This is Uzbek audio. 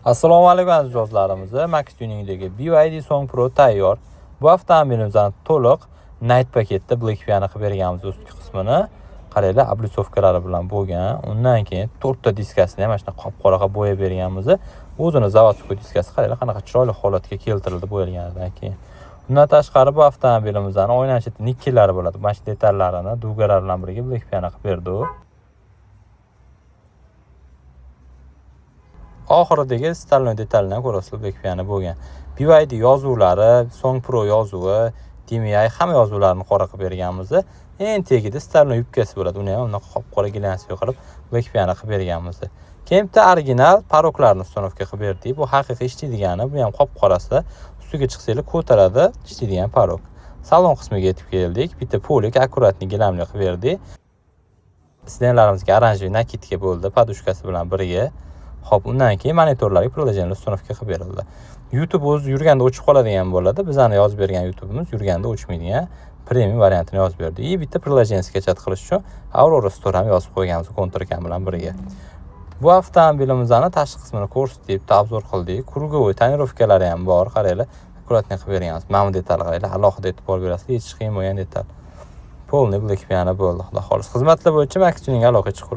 Assalomu alaykum, aziz mijozlarimiz. Max Tuningdagi BYD Song Pro tayyor. Bu avtomobilimizni to'liq Night paketda Black Piano qilib berganmiz ustki qismini. Qaranglar, облицовка lari bilan bo'lgan. Undan keyin to'rtta diskasini ham mana shunaqa qop-qora qilib bo'yab berganmiz. O'zini заводской diskasi, qaranglar, qanaqa chiroyli holatga keltirildi bo'yalganidan keyin. Undan tashqari bu avtomobilimizni oynani cheti nikellari bo'ladi. Mana shu detallarini дуга lar bilan birga Black Piano qilib berdi u. Oxiridagi стальной detalini ham ko'rasizlar, Black Piano bo'lgan. BYD yozuvlari, Song Pro yozuvi, DMI hamma yozuvlarini qora qilib berganmiz. Eng tagida стальной yubkasi bo'ladi. Uni ham unaqa qop-qora глянцевый qilib Black Piano qilib berganmiz. Keyin bitta original порог larni установка qilib berdik. Bu haqiqiy ishlaydigani, bu ham qop-qorasi. Ustiga chiqsanglar ko'taradi, ishlaydigan порог. Salon qismiga yetib keldik. Bitta полик аккуратный gilamli qilib berdik. Сиденье larimizga оранжевый накидка bo'ldi, подушка si bilan birga. Xo'p, undan keyin monitorlarga приложение установка qilib berildi. YouTube o'zi yurganda o'chib qoladigan bo'ladi. Bizani yozib bergan YouTube'imiz yurganda o'chmaydigan premium variantini yozib berdi. И bitta приложение скачать qilish uchun Aurora Store ham yozib qo'yganmiz Counter bilan birga. Bu avtomobilimizni tashqi qismini ko'rsatdik, bitta обзор qildik. Круговой тонировка lari ham bor, qaranglar, аккуратный qilib berganmiz. Mana bu detal qaranglar, alohida e'tibor berasizlar, yechish qiyin bo'lgan detal. Полный Black Piano bo'ldi, xudo xohlasa. Xizmatlar bo'yicha Max Tuning aloqa chiqib